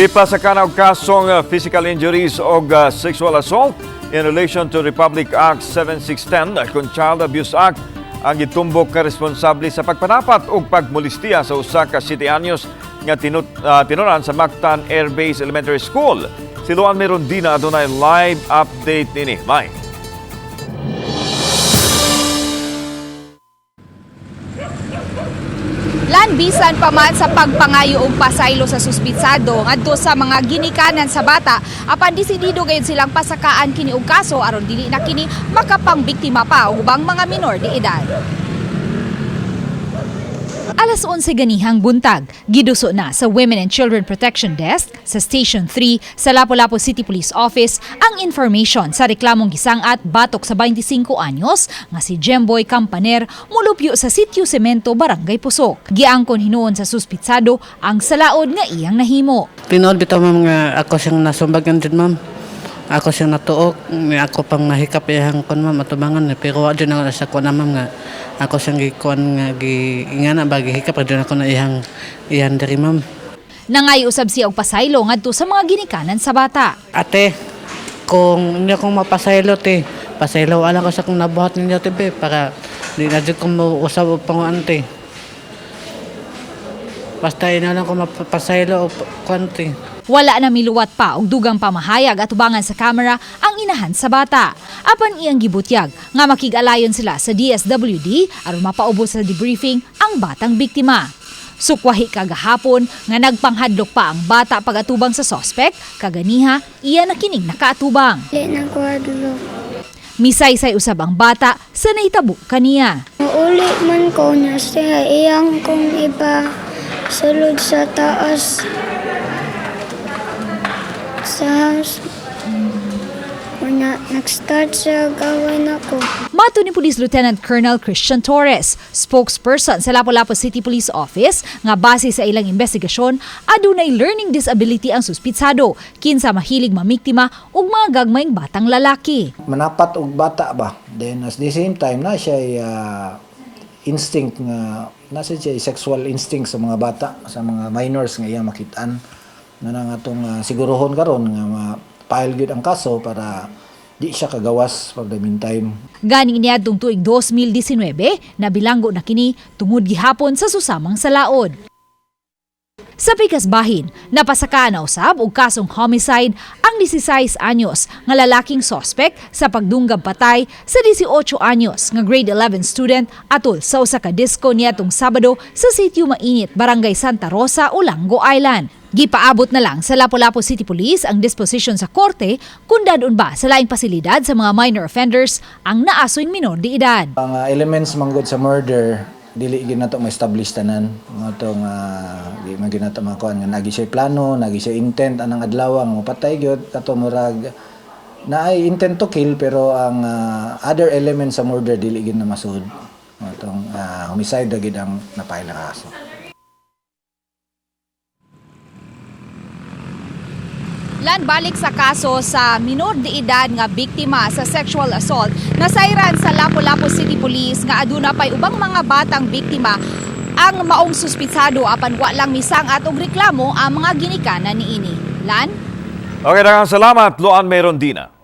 Gipasaka og kasong physical injuries og sexual assault in relation to Republic Act 7610 kon Child Abuse Act ang gitumbok ka responsable sa pagpanapat og pagmolestiya sa usa ka 7 anyos nga tinuran sa Mactan Air Base Elementary School. Si Luan Merondina adunay live update nini. May. Lan, bisan pa man sa pagpangayo og pasaylo sa suspitsado ngadto sa mga ginikanan sa bata, apan desidido gayud silang pasakaan kini og kaso aron dili na kini makapangbiktima pa og ubang mga minor de edad. Alas 11 ganihang buntag, giduso na sa Women and Children Protection Desk sa Station 3 sa Lapu-Lapu City Police Office ang information sa reklamong gisangat batok sa 25 anyos nga si Jemboy Campaner mulupyo sa Sitio Semento, Barangay Pusok. Giangkon hinuon sa suspitsado ang salaod nga iyang nahimo. Tinuod bitaw, ma'am, nga ako siyang nasumbagan jud, ma'am. Ako siyang natuok, may ako pang nahikap iyang kon, ma'am, atubangan eh. Pero wa jud na sa kuan na, ma'am, nga ako siyang gikuan nga gi ingana ba gihikap jud ako na iyang iyang diri, ma'am. Nangayo usab siya og pasaylo ngadto sa mga ginikanan sa bata. Ate, kung hindi akong mapasaylo te, pasaylo ala ko sa kong nabuhat ninyo te be, para di na jud ko mo usab og panguan te. Basta ina lang ko mapasaylo og kuan te. Wala na miluwat pa og dugang pamahayag atubangan sa kamera ang inahan sa bata. Apan iyang gibutyag nga makig-alayon sila sa DSWD aron mapaubos sa debriefing ang batang biktima. Sukwahi kagahapon nga nagpanghadlok pa ang bata pagatubang sa sospek, kaganiha iya na kining nakaatubang. Dili na ko hadlok. Misaysay usab ang bata sa nahitabo kaniya. Mauli man ko niya siya iyang kong iba sulod sa taas sa house. Unya, nag-start siya gawin ako. Mato ni Police Lieutenant Colonel Christian Torres, spokesperson sa Lapu-Lapu City Police Office, nga base sa ilang investigasyon, adunay learning disability ang suspitsado, kinsa mahilig mamiktima og mga gagmayng batang lalaki. Manapat og bata ba, then at the same time na siya instinct nga nasa siya sexual instinct sa mga bata, sa mga minors nga iyang makitaan na nga atong siguruhon karon nga ma-file gyud ang kaso para di siya kagawas for the meantime. Ganing niadtong tuig 2019, nabilanggo na kini tungod gihapon sa susamang salaod. Sa pikas bahin, napasaka na usab og kasong homicide ang 16 anyos nga lalaking sospek sa pagdunggab patay sa 18 anyos nga grade 11 student atol sa usa ka disco niadtong Sabado sa Sitio Mainit, Barangay Santa Rosa, Olango Island. Gipaabot na lang sa Lapu-Lapu City Police ang disposition sa korte kung dadun ba sa laing pasilidad sa mga minor offenders ang naasoy minor de edad. Ang elements manggod sa murder dili gyud nato ma-establish tanan nga tong di man gyud nato makuan nga nagi siya plano, nagi siya intent anang adlaw nga mopatay gyud kato, murag naay intent to kill, pero ang other elements sa murder dili gyud na masud. Nga tong homicide gyud ang na-file na kaso. Lan, balik sa kaso sa minor de edad nga biktima sa sexual assault, nasayran sa Lapu-Lapu City Police nga aduna pay ubang mga batang biktima ang maong suspitsado, apan wa lang misang-at og reklamo ang mga ginikanan niini. Lan? Okay, daghang salamat, Luan Merondina.